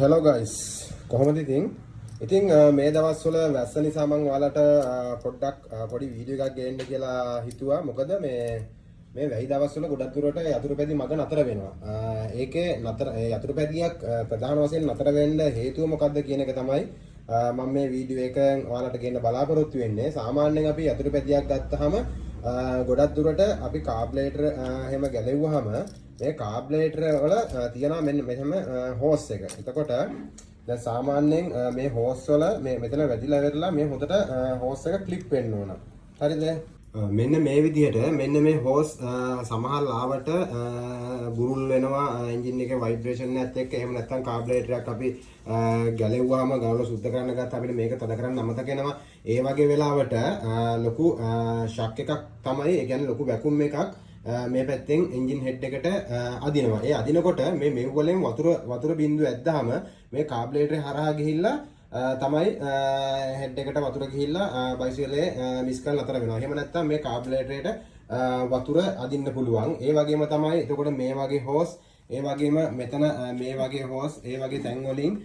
Hello guys, කොහොමද ඉතින්? ඉතින් මේ දවස්වල වැස්ස නිසා මං ඔයාලට පොඩ්ඩක් පොඩි වීඩියෝ එකක් ගේන්න කියලා හිතුවා. මොකද මේ මේ වැහි දවස්වල ගොඩක් දුරට යතුරුපැදි මග නතර වෙනවා. ඒකේ නතර ඒ යතුරුපැදියක් ප්‍රධාන වශයෙන් නතර වෙන්න හේතුව මොකද්ද කියන එක තමයි මම මේ වීඩියෝ එකෙන් ඔයාලට ගේන්න බලාපොරොත්තු වෙන්නේ. සාමාන්‍යයෙන් අපි යතුරුපැදියක් ගත්තාම ගොඩක් දුරට අපි කාබ්ලේටර් එහෙම ගැලෙව්වහම මේ කාබ්ලේටර් වල තියෙනවා මෙන්න මෙහෙම හෝස් එක. එතකොට දැන් සාමාන්‍යයෙන් මේ හෝස් වල මේ මෙතන වැදිලා ඉවරලා මේ හොඳට හෝස් එක ක්ලිප් වෙන්න ඕන. හරිද? මෙන්න මේ විදිහට මෙන්න මේ හෝස් සමහර ලාවට බුරුල් වෙනවා එන්ජින් එකේ වයිබ්‍රේෂන් එකත් එක්ක. එහෙම නැත්නම් කාබ්ලේටර් එකක් අපි ගැලෙව්වහම ගලවලා සුද්ධ කරන්න ගත්තා අපිට මේක තද කරන්න අමතක වෙනවා. ඒ වගේ වෙලාවට ලොකු ෂොක් එකක් තමයි, ඒ කියන්නේ ලොකු වැකුම් එකක් මේ පැත්තෙන් එන්ජින් හෙඩ් එකට අදිනවා. ඒ අදිනකොට මේ මෙව් වලින් වතුර වතුර බින්දුව ඇද්දාම මේ කාබ්ලේටරේ හරහා ගිහිල්ලා තමයි හෙඩ් එකට වතුර ගිහිල්ලා බයිසිකලේ මිස් කරලා නතර වෙනවා. එහෙම නැත්නම් මේ කාබ්ලේටරේට වතුර අදින්න පුළුවන්. ඒ වගේම තමයි එතකොට මේ වගේ හෝස්, ඒ වගේම මෙතන මේ වගේ හෝස්, ඒ වගේ තැන් වලින්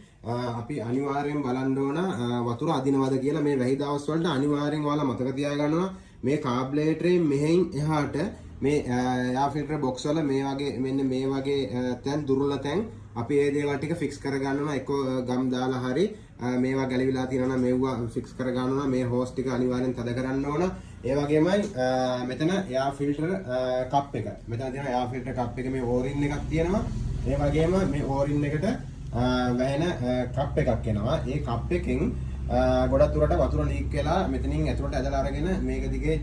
අපි අනිවාර්යෙන් බලන්න ඕන වතුර අදිනවද කියලා. මේ වැහි දවස් වලට අනිවාර්යෙන් ඔයාලා මතක තියාගන්න ඕන මේ කාබ්ලේටරේ මෙහෙන් එහාට මේ එයාර් ෆිල්ටර් බොක්ස් වල මේ වගේ මෙන්න මේ වගේ තැන්, දුර්වල තැන් අපි ඒ දේවල් ටික ෆික්ස් කරගන්න ඕන. එක්ක ගම් දාලා හරි මේවා ගැලවිලා තියෙනවා නම් මෙව්වා ෆික්ස් කරගන්න ඕන. මේ හෝස් ටික අනිවාර්යෙන් තද කරන්න ඕන. ඒ වගේමයි මෙතන එයාර් ෆිල්ටර් කප් එක, මෙතන තියෙන එයාර් ෆිල්ටර් කප් එක මේ ඕරින් එකක් තියෙනවා. ඒ වගේම මේ ඕරින් එකට වැහෙන කප් එකක් එනවා. ඒ කප් එකෙන් ගොඩක් දුරට වතුර ලීක් වෙලා මෙතනින් ඇතුළට ඇදලා අරගෙන මේක දිගේ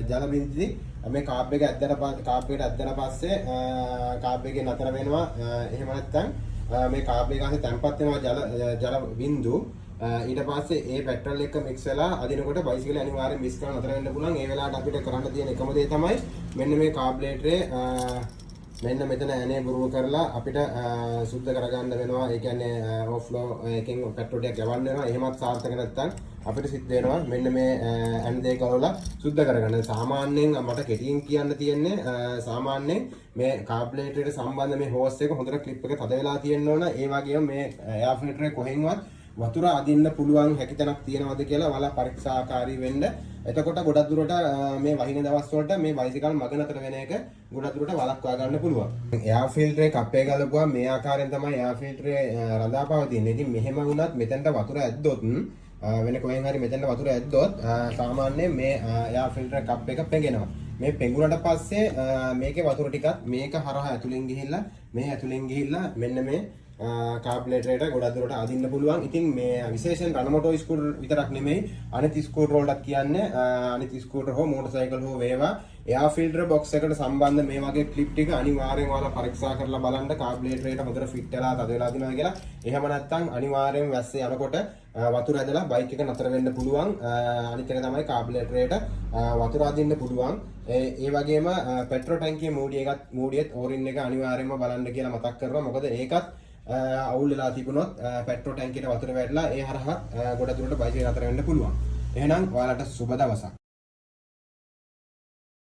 ජල බින්දි මේ කාබ් එක ඇද්දට කාබ් එකට ඇද්දට පස්සේ කාබ් එකේ නතර වෙනවා. එහෙම නැත්නම් මේ කාබ් එක අස්සේ තැම්පත් වෙනවා ජල ජල බින්දු. ඊට පස්සේ ඒ පෙට්‍රල් එක මික්ස් වෙලා අදිනකොට බයිසිකලේ අනිවාර්යෙන් මිස් කරලා නතර වෙන්න පුළුවන්. ඒ වෙලාවට අපිට කරන්න තියෙන එකම දේ තමයි මෙන්න මේ කාබ්ලේටරේ මෙන්න මෙතන ඇනේ බුරුල් කරලා අපිට සුද්ධ කරගන්න වෙනවා. ඒ කියන්නේ ඕවර්ෆ්ලෝ එකෙන් පෙට්‍රල් ටිකක් යවන්න වෙනවා. එහෙමත් සාර්ථක නැත්නම් අපිට සිද්ධ වෙනවා මෙන්න මේ ඇන් දෙක ගලවලා සුද්ධ කරගන්න. සාමාන්‍යයෙන් මට කෙටියෙන් කියන්න තියෙන්නේ සාමාන්‍යයෙන් මේ කාබ්ලේටරේට සම්බන්ධ මේ හෝස් එක හොඳට ක්ලිප් එක තද වෙලා තියෙන්න ඕන. ඒ වගේම මේ එයාර් ෆිල්ටර් එක කොහෙන්වත් වතුර අදින්න පුළුවන් හැකි තැනක් තියෙනවද කියලා ඔයාලා පරීක්ෂාකාරී වෙන්න. එතකොට ගොඩක් දුරට මේ වහින දවස් වලට මේ බයිසිකල් මග නතර වෙන එක ගොඩක් දුරට වළක්වා ගන්න පුළුවන්. එයාර් ෆිල්ටර් එක අපේ ගලපුවා මේ ආකාරයෙන් තමයි එයාර් ෆිල්ටරේ රඳා පවතින්නේ. ඉතින් මෙහෙම වුණත් මෙතනට වතුර ඇද්දොත් වෙන කොහෙන් හරි මෙතනට වතුර ඇද්දොත් සාමාන්‍යයෙන් මේ එයාර් ෆිල්ටර් කප් එක පෙඟෙනවා. මේ පෙඟුනට පස්සේ මේකේ වතුර ටිකත් මේක හරහා ඇතුලෙන් ගිහිල්ලා මේ ඇතුලෙන් ගිහිල්ලා මෙන්න මේ කාබ්ලේටරේට ගොඩක් දුරට අදින්න පුළුවන්. ඉතින් මේ විශේෂයෙන් රණ මොටෝ ස්කූටර් විතරක් නෙමෙයි, අනිත් ස්කූටර් වලටත් කියන්නේ අනිත් ස්කූටර් හෝ මෝටර් සයිකල් හෝ වේවා එයාර් ෆිල්ටර් බොක්ස් එකට සම්බන්ධ මේ වගේ ක්ලිප් ටික අනිවාර්යෙන් ඔයාලා පරීක්ෂා කරලා බලන්න කාබ්ලේටරේට හොඳට ෆිට් වෙලා තද වෙලා තියෙනවා කියලා. එහෙම නැත්නම් අනිවාර්යෙන් වැස්සේ යනකොට වතුර ඇදලා බයික් එක නතර වෙන්න පුළුවන්. අනිත් එක තමයි කාබ්ලේටරේට වතුර අදින්න පුළුවන්. ඒ ඒ වගේම පෙට්‍රල් ටැංකියේ මූඩි එකත් මූඩියෙත් ඕරින් එක අනිවාර්යෙන්ම බලන්න කියලා මතක් කරනවා. මොකද ඒකත් අවුල් වෙලා තිබුණොත් පෙට්‍රල් ටැංකියට වතුර වැටලා ඒ හරහා ගොඩ දුරට බයිසිකල් නතර වෙන්න පුළුවන්. එහෙනම් ඔයාලට සුබ දවසක්.